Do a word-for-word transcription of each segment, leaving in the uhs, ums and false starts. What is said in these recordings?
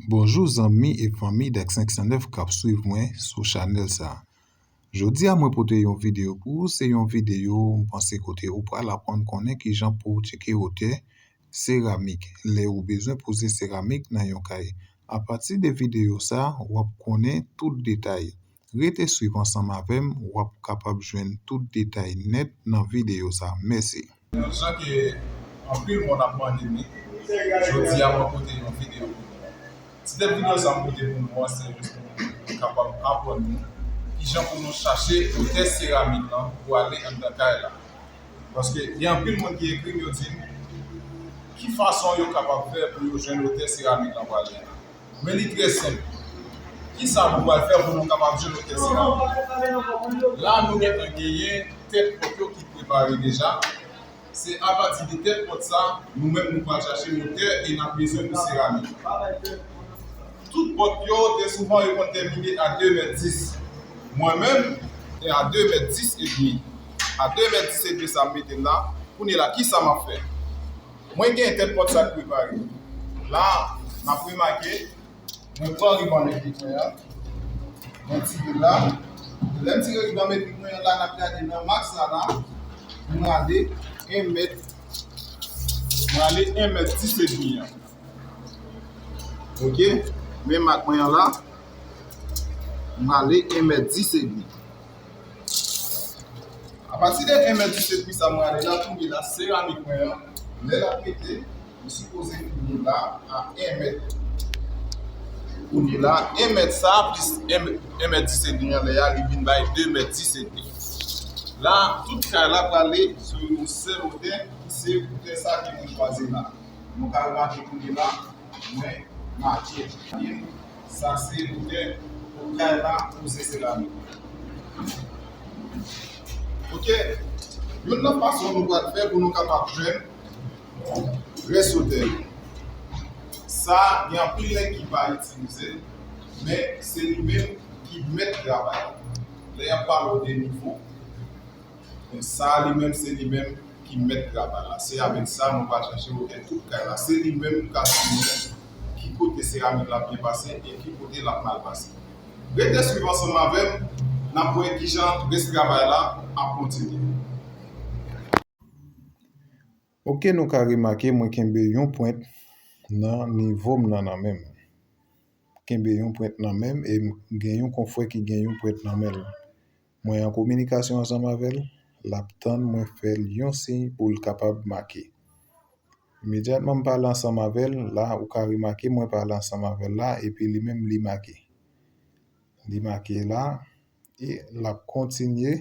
Bonjou zanmi e fanmi Dak senk san nèf k ap swiv mwen sou chanèl sa. Jodi a mwen pote yon videyo pou ou, se yon videyo m panse kote ou pral aprann konnen kijan pou w tcheke wotè seramik lè ou bezwen poze seramik nan yon kay. Apati de videyo sa, w ap konnen tout detay. Rete swiv ansanm avè m, w ap kapab jwenn tout detay nèt nan videyo sa. Mèsi. Yon jan ke anpil moun ap mande m li, jodi a mwen pote yon videyo pou nou. Ti tèt videyo sa m pote pou nou an, se jis pou nou kapab aprann nou kijan pou nou chache wotè seramik lan pou ale anndan kay la. Paske gen anpil moun ki ekri m, yo di m ki fason yo kapab fè pou yo jwenn wotè seramik lan pou ale. Men li trè senp. Kisa nou pral fè pou nou kapab jwenn wotè seramik? La, nou gentan genyen tèt pòt yo ki prepare deja. Se apati de tèt pòt sa, nou menm nou pral chache wotè e n ap bezwen pou seramik. Tout pòt yo, te souvan, yo konn tèmine a de mèt dis. Mwen menm, e a de mèt dis edmi. A de mèt dis edmi sa m mete l la. Kounye la, kisa m ap fè? Mwen gen tèt pòt sa k prepare. La, n ap remake, mwen pran riban metrik mwen an, mwen tire la. Lè m tire riban metrik mwen an la, n ap gade nan maks la la, mwen ale en mèt, mwen ale en mèt dis edmi an. Oke, men mak mwen an la, mwen ale en mèt dis edmi. Apati de en mèt dis edmi sa mwen ale la, kounye la seramik mwen an, lè l ap mete, li sipoze fini la a en mèt. Kounye la, en mèt sa plis en mèt dis edmi anlè a, li vin bay de mèt dis edmi. La, tout kay la prale sou yon sèl wotè, ki se wotè sa ke mwen chwazi la. Nou ka remake kounye la, mwen make. Sa se wotè pou kay la poze seramik. Oke. Youn nan fason nou pral fè pou nou kapab jwenn rès wotè yo. Sa, gen anpil nèg ki pa itilize l, men se li menm ki mèt travay la. Lè y ap pale w de nivo, men sa li menm, se li menm ki mèt travay la. Se avèk sa nou pral chache wotè tout kay la. Se li menm k ap di nou ki kote seramik la byen pase e ki kote l ap mal pase. Rete swiv ansanm avè m, n ap wè kijan rès travay la ap kontinye. Oke, nou ka remake mwen kenbe yon pwent nan nivo m nan nan men m. Kenbe yon pwent nan men m e m gen yon konfrè ki gen yon pwent nan men l. Mwen an kominikasyon ansanm avè l, l ap tann mwen fè l yon siy pou l kapab make. Imedyatman m pale ansanm avè l, la ou ka remake mwen pale ansanm avè l la, epi li menm li make. Li make la, e l ap kontinye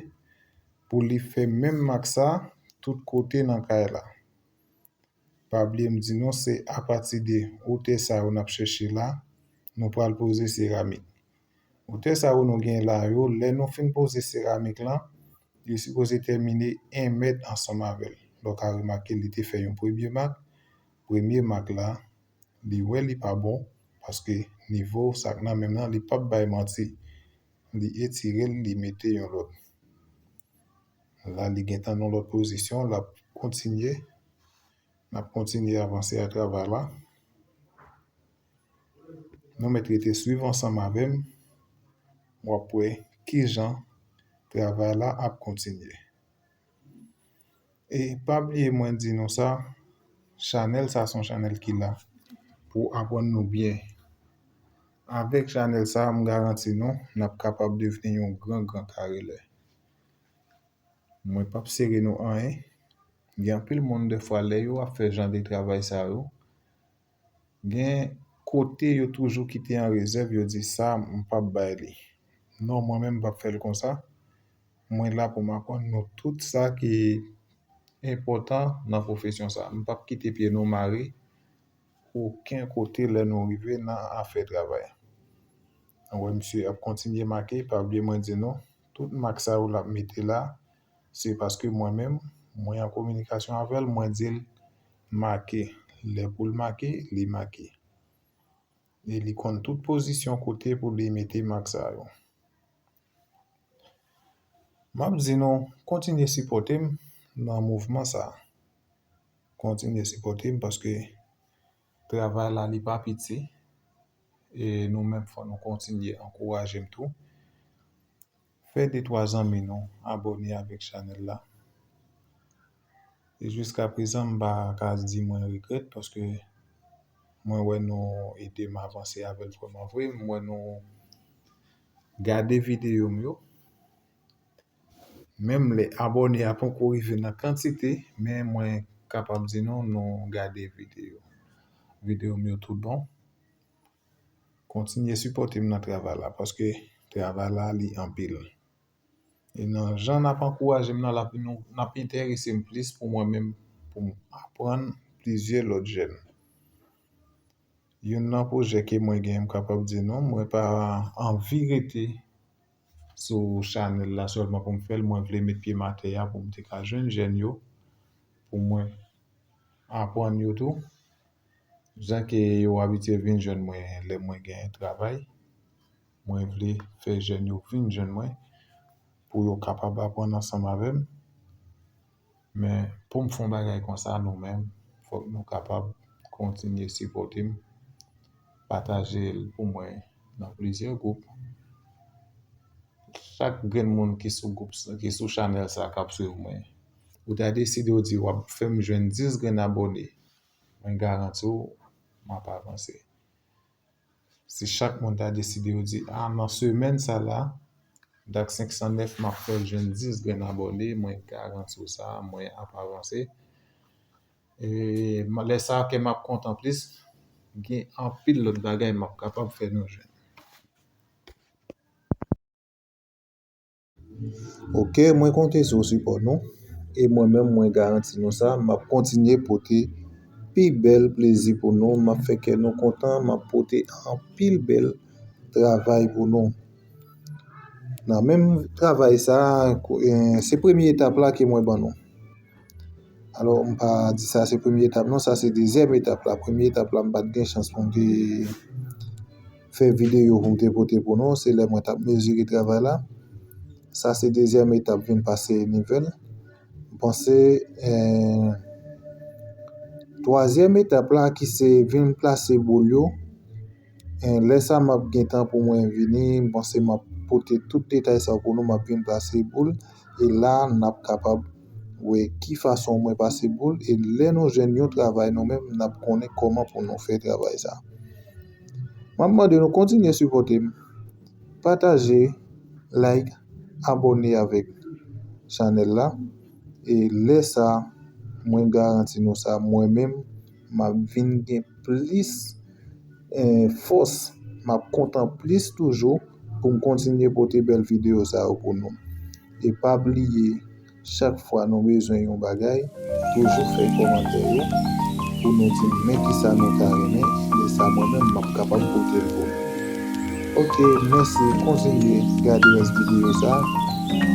pou li fè menm mak sa tout kote nan kay la. Pa bliye m di nou, se apati de wotè sa yo n ap chèche la, nou pral poze seramik. Wotè sa yo nou gen la yo, lè nou fin poze seramik lan, li sipoze tèmine en mèt ansanm avè l. Donk, a remake, li te fè yon premye mak. Premye mak la, li wè li pa bon, paske nivo sa k nan men m nan, li p ap bay manti. Li etire l, li mete yon lòt. La, li gentan nan lòt pozisyon, l ap kontinye. N ap kontinye avanse a travay la. Nou mèt rete swiv ansanm avè m. W ap wè kijan travay la ap kontinye. E pa bliye mwen di nou sa, chanèl sa se yon chanèl ki la pou aprann nou byen. Avèk chanèl sa, m garanti nou, n ap kapab devni yon gran, gran karelè. Mwen p ap sere nou anyen. Gen anpil moun, dèfwa, lè yo ap fè jan de travay sa yo, gen kote yo toujou kite an rezèv, yo di, "Sa, m p ap bay li." Non, mwen menm, m p ap fè l konsa. Mwen la pou m aprann nou tout sa ki enpòtan nan pwofesyon sa. M p ap kite pye nou mare okenn kote lè nou rive nan afè travay. Ou wè, misye ap kontinye make, pa bliye mwen di nou, tout mak sa yo l ap mete la, se paske mwen menm, mwen an kominikasyon avè l, mwen di l make. Lè pou l make, li make. E li konn tout pozisyon kote pou li mete mak sa yo. M ap di nou, kontinye sipòte m nan mouvman sa. Kontinye sipòte m paske travay la, li pa piti. E nou menm, fò nou kontinye ankouraje m tou. Fè de twa zanmi nou abòne avèk chanèl la. E jiska prezan, m pa ka di mwen regrèt, paske mwen wè nou ede m avanse avè l vrèman vre. M wè nou gade videyo m yo. Menm lè abòne a poko rive nan kantite, men mwen kapab di nou, nou gade videyo. Videyo m yo tout bon. Kontinye sipòte m nan travay la, paske travay la, li anpil. E nan jan n ap ankouraje m nan, l ap, nou, n ap enterese m plis pou mwen menm, pou m aprann plizyè lòt jèn. Youn nan pwojè ke mwen gen, m kapab di nou, mwen pa anvi rete sou chanèl la sèlman pou m fè l, mwen vle met pye m atè a pou m te ka jwenn jèn yo, pou mwen aprann yo tou. Jan ke yo abitye vin jwenn mwen lè mwen gen travay, mwen vle fè jèn yo vin jwenn mwen pou yo kapab aprann ansanm avè m. Men pou m fè yon bagay konsa, nou menm, fòk nou kapab kontinye sipòte m, pataje l pou mwen nan plizyè gwoup. Chak grenn moun ki sou gwoup sa, ki sou chanèl sa, k ap swiv mwen, ou ta deside w di w ap fè m jwenn dis grenn abòne, mwen garanti w, m ap avanse. Si chak moun ta deside yo di, a, nan semèn sa la, Dak senk san nèf, m ap fè l jwenn dis grenn abòne, mwen garanti w sa, mwen ap avanse. E lè sa a, kè m ap kontan plis, gen anpil lòt bagay m ap kapab fè nou jwenn. Ok, mwen konte sou sipò nou. E mwen menm, mwen garanti nou sa, m ap kontinye pote pi bèl plezi pou nou. M ap fè kè nou kontan, m ap pote anpil bèl travay pou nou. Nan menm travay sa, se premye etap la ke mwen ban nou. Alò, m pa di sa se premye etap non, sa se dezyèm etap la. Premye etap la, m pa t gen chans pou m te fè videyo pou m te pote pou nou. Se lè mwen t ap mezire travay la. Sa se dezyèm etap, vin pase nivel. M panse, eh, twazyèm etap la ki se vin plase boul yo. Eh, lè sa m ap gen tan pou mwen vini, m panse m ap pote tout detay sa yo pou nou, m ap vin plase boul. E la, n ap kapab wè ki fason mwen pase boul. E lè nou jwenn yon travay nou menm, n ap konnen kòman pou nou fè travay sa. M ap mande nou kontinye sipòte m. Pataje, like, abòne avèk chanèl la. E lè sa, mwen garanti nou sa, mwen menm, m ap vin gen plis, eh, fòs, m ap kontan plis toujou pou m kontinye pote bèl videyo sa yo pou nou. E pa bliye, chak fwa nou bezwen yon bagay, toujou fè kòmantè yo pou nou di m men kisa nou ta renmen, lè sa mwen menm m ap kapab pote l pou nou. Ok, mèsi, kontinye gade rès videyo sa,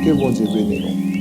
ke Bondye beni nou.